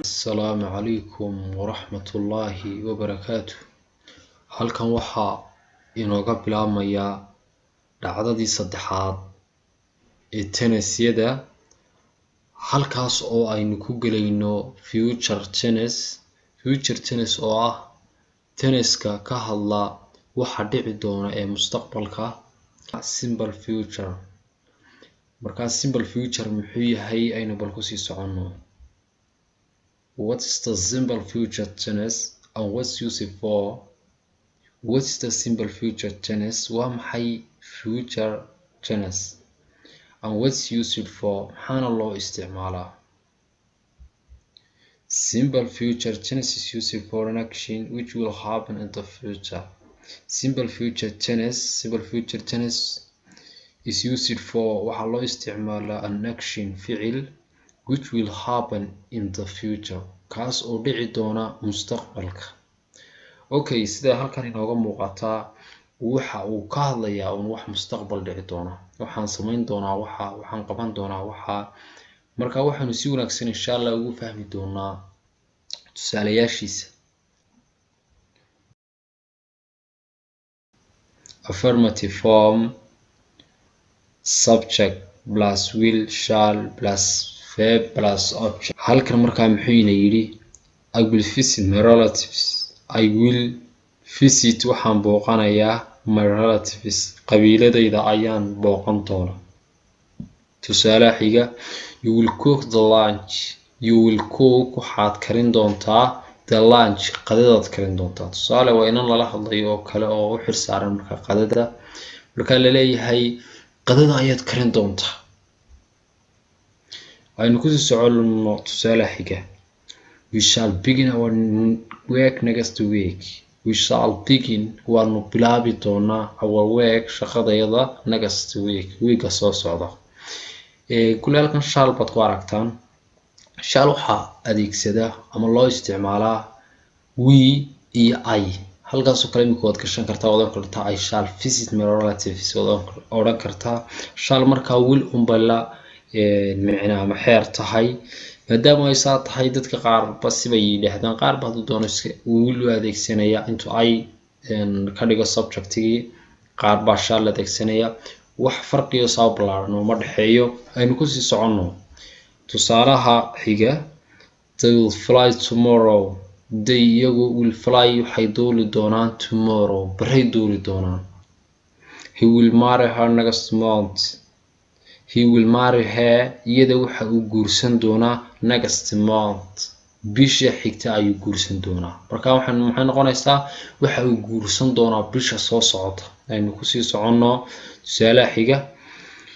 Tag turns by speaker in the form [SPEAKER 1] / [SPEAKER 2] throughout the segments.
[SPEAKER 1] Asalaamu calaykum waraxmatullaahi wabarakaatu. Halkan waxaa inooga bilaabmayaa dhacdadii saddexaad ee tense-yada, halkaas oo aynu ku gelayno future tense. Future tense oo ah tense-ka ka hadla waxa dhici doona ee mustaqbalka. Simple future. Markaa simple future muxuu yahay? Aynu bal kusii soconno. What is the simple future tense and what's used for? What's the simple future tense? Waa maxay future tense? And what's used for? Maxaana loo isticmaalaa? Simple future tense is used for an action which will happen in the future. Simple future tense is used for, waxaa loo isticmaalaa, an action, ficil, which will happen in the future, kaas oo dhici doona mustaqbalka. Okay, sida halkan inooga muuqataa, waxa uu ka hadlayaa un wax mustaqbal dhici doona. Waxaan samayn doonaa waxa, waxaan qaban doonaa waxa. Marka waxaanu si wanaagsan, insha Allah, ugu fahmi doonaa tusaalayaashiisa. Affirmative form: subject plus will, shall plus verb plus object. Halkan markaa muxuu ina yidhi? I will visit my relatives. I will visit, waxaan booqanayaa, my relatives, qabiiladayda ayaan booqan doonaa. Tusaalaha xiga: You will cook the lunch. You will cook, waxaad karin doontaa, the lunch, qadadaad karin doontaa. Tusaale, waa inan lala hadlayo oo kale oo u xilsaaran marka qadada. Markaa laleeyahay qadada ayaad karin doontaa. Aynu kusii soconno tusaalaha xiga. We shall begin our work next week. We shall begin, waanu bilaabi doonaa, our work, shaqadayada, next week, wiiga soo socda. Kule halkan shall baad ku aragtaan. Shall waxaa adeegsada ama loo isticmaalaa we iyo I. Halkaasoo kale imika waad gashan kartaa, waad oran kartaa "I shall visit my relatives", waad odhan kartaa. Shall markaa will unbay la micna ama xeer tahay. Maadaama ay saa tahay, dadka qaarba sibay yidhaahdaan. Qaar ba hadduu doono iska will u adeegsanaya intuu I ka dhigo subjectigii, qaar baa shall adeegsanaya. Wax farqiyo saa ballaaran uma dhexeeyo. Aynu kusii soconno tusaalaha xiga. They will fly tomorrow. They, iyagu, will fly, waxay duuli doonaan, tomorrow, berri duuli doonaan. He will marry her next month. He will marry her, iyada waxa uu guursan doonaa, next month, bisha xigta ayuu guursan doonaa. Marka waxaan maxay noqonaysaa? Waxa uu guursan doonaa bisha soo socota. Aynu kusii soconno tusaalaha xiga.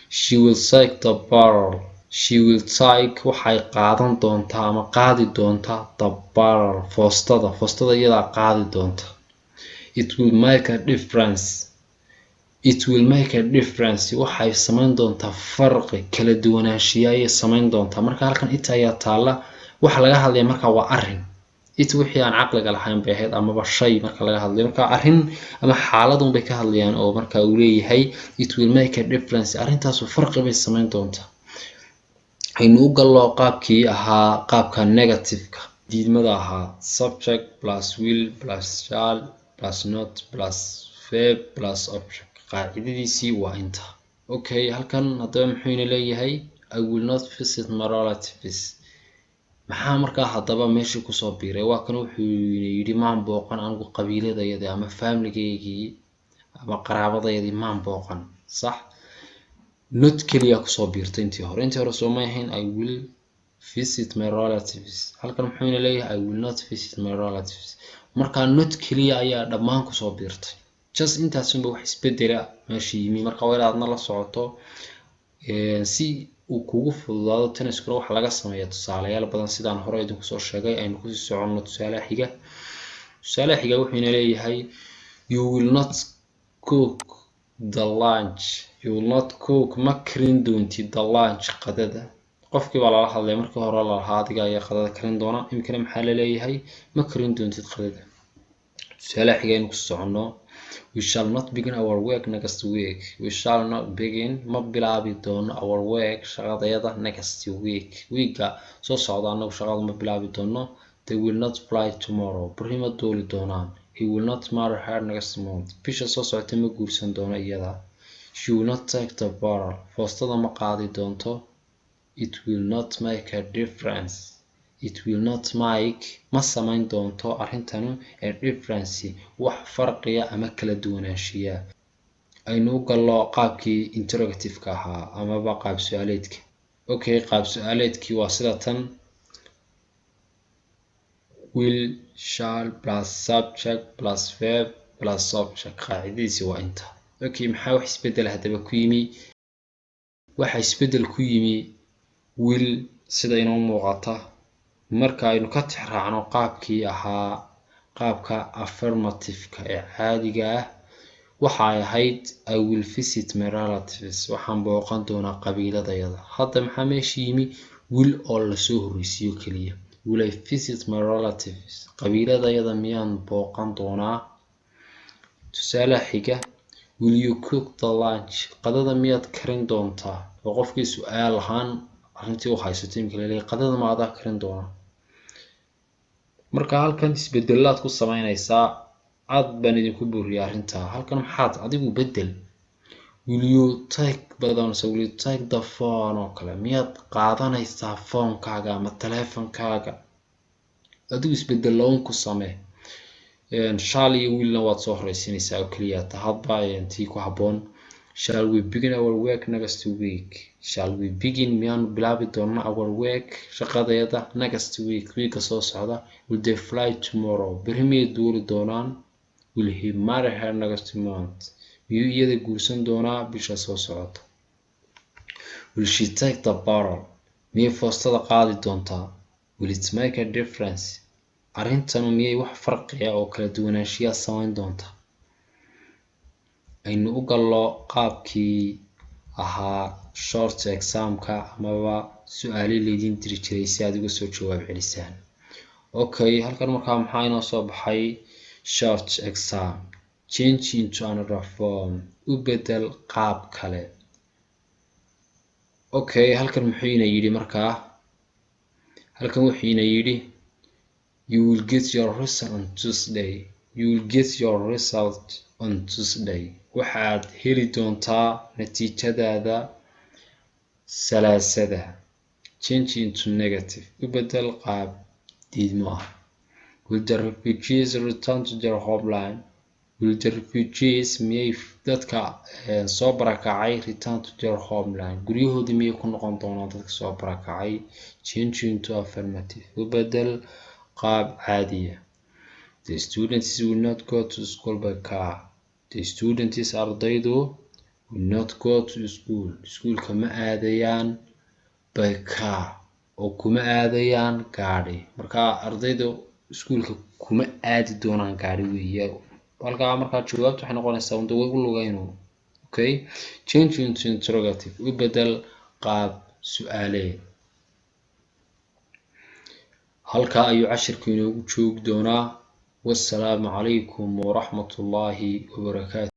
[SPEAKER 1] She will take the barrel. She will take, waxay qaadan doontaa ama qaadi doontaa, the barrel, foostada. Foostada iyadaa qaadi doonta. It will make a difference. It will make a difference, waxay samayn doontaa farqi, kala duwanaanshiya ayay samayn doontaa. Marka halkan it ayaa taalla. Waxa laga hadlaya marka waa arrin. It wixii aan caqliga lahayn bay ahayd amaba shay marka laga hadlayo. Marka arrin ama xaaladun bay ka hadlayaan oo marka uu leeyahay "it will make a difference", arrintaasu farqi bay samayn doontaa. Aynu u gallo qaabkii ahaa, qaabka negative-ka, diidmada ahaa: subject plus will plus shall plus not plus verb plus object. Qaacidadiisii waa inta. Okay, halkan haddaba muxuu ina leeyahay? I will not visit my relatives. Maxaa markaa haddaba meeshii kusoo biiray? Waa kan, wuxuu yidhi maan booqan anigu qabiiladayadii ama familigaygii ama qaraabadayadii maan booqan. Sax, not keliya kusoo biirtay intii hore. Intii hore soomay ahayn "I will visit my relatives"? Halkan muxuu ina leeyahay? "I will not visit my relatives." Markaa not keliya ayaa dhammaan kusoo biirtay. Just intaasunba wax isbedela meesha yimi. Marka waa inaad adna la socoto si uu kugu fududaado tense-kuna. Waxaa laga sameeyaa tusaalayaal badan, sidaan hore idinku soo sheegay. Aynu kusii soconno tusaalaha xiga. Tusaalaha xiga wuxuu ina leeyahay: You will not cook the lunch. You will not cook, ma karin doontid, the lunch, qadada. Qofkii baa lala hadlaya. Markii hore lalahaa adiga ayaa qadada karin doona. Iminkana maxaa laleeyahay? Ma karin doontid qadada. Tusaalaha xiga aynu ku soconno. We shall not begin our work next week. We shall not begin, ma bilaabi doono, our work, shaqadayada, next week, weeka soo socda anagu shaqada ma bilaabi doono. They will not fly tomorrow. Berri ma duuli doonaan. He will not marry her next month. Bisha soo socota ma guursan doono iyada. She will not take the bottle. Foostada ma qaadi doonto. It will not make a difference. It will not make, ma samayn doonto arrintanu, a difference, wax farqiya ama kala duwanaanshiya. Aynu u gallo qaabkii interrogative-ka ahaa amaba qaab su-aaleedka. Okay, qaab su-aaleedkii waa sida tan: will, shall plus subject plus verb plus object. Qaacidadiisi waa inta. Okay, maxaa wax isbedel haddaba ku yimi? Waxa isbedel ku yimi will, sida inoo muuqata marka aynu ka tixraacno qaabkii ahaa qaabka affirmative-ka ee caadiga ah, waxa ay ahayd "I will visit my relatives", waxaan booqan doonaa qabiiladayada. Hadda maxaa meesha yimi? Will oo lasoo horreysiiyo keliya. Will I visit my relatives? Qabiiladayada miyaan booqan doonaa? Tusaalaha xiga: Will you cook the lunch? Qadada miyaad karin doontaa? Oo qofkii su-aal ahaan arrintii u haysato imika laleeyahay, qadada ma adaa karin doona? Marka halkan isbedelaad ku sameynaysaa. Aad baan idinku booriyay arrintaa. Halkan maxaad adigu bedel? Will you take badanaysa, will you take the phone oo kale, miyaad qaadanaysaa phonekaaga ama teleefonkaaga? Adigu isbedeloon ku samee. Shall iyo willna waad soo horeysiinaysaa oo keliya ta hadba tii ku habboon. Shall we begin our work next week? Shall we begin, miyaanu bilaabi doonaa, our work, shaqadayada, next week, weeka soo socda? Will they fly tomorrow? Berri miyay duuli doonaan? Will he marry her next month? Miyuu iyada guursan doonaa bisha soo socota? Will she take the bottle? Miyay foostada qaadi doontaa? Will it make a difference? Arrintanu miyay wax farqiya oo kala duwanaanshiya samayn doontaa? Aynu u gallo qaabkii ahaa short examka amaba su-aalihii laydin diri jiray si aad uga soo jawaab celisaan. Okay, halkan markaa maxaa inoo soo baxay? Short exam, change into another form, u bedel qaab kale. Okay, halkan muxuu ina yidhi markaa? Halkan wuxuu ina yidhi: You will get your result on Tuesday. You will get your result on Tuesday. Waxaad heli doontaa natiijadaada Salaasada. Change into negative, u bedel qaab diidmo ah. Will the refugees return to their homeland? Will the refugees, miyay dadka soo barakacay, return to their homeland, guryahoodii miyay ku noqon doonaan dadka soo barakacay? Change into affirmative, u bedel qaab caadiya. The students will not go to school by car. The students, ardaydu, will not go to school, iskuulka ma aadayaan, by car, oo kuma aadayaan gaadhi. Marka ardaydu iskuulka kuma aadi doonaan gaadhi weeye halkaa. Markaa jawaabtu waxay noqonaysaa unde way u lugaynu. Okay, change into interrogative, u bedel qaab su-aaleed. Halkaa ayuu cashirku inoogu joogi doonaa. Wassalaamu calaykum waraxmatullaahi wabarakaatu.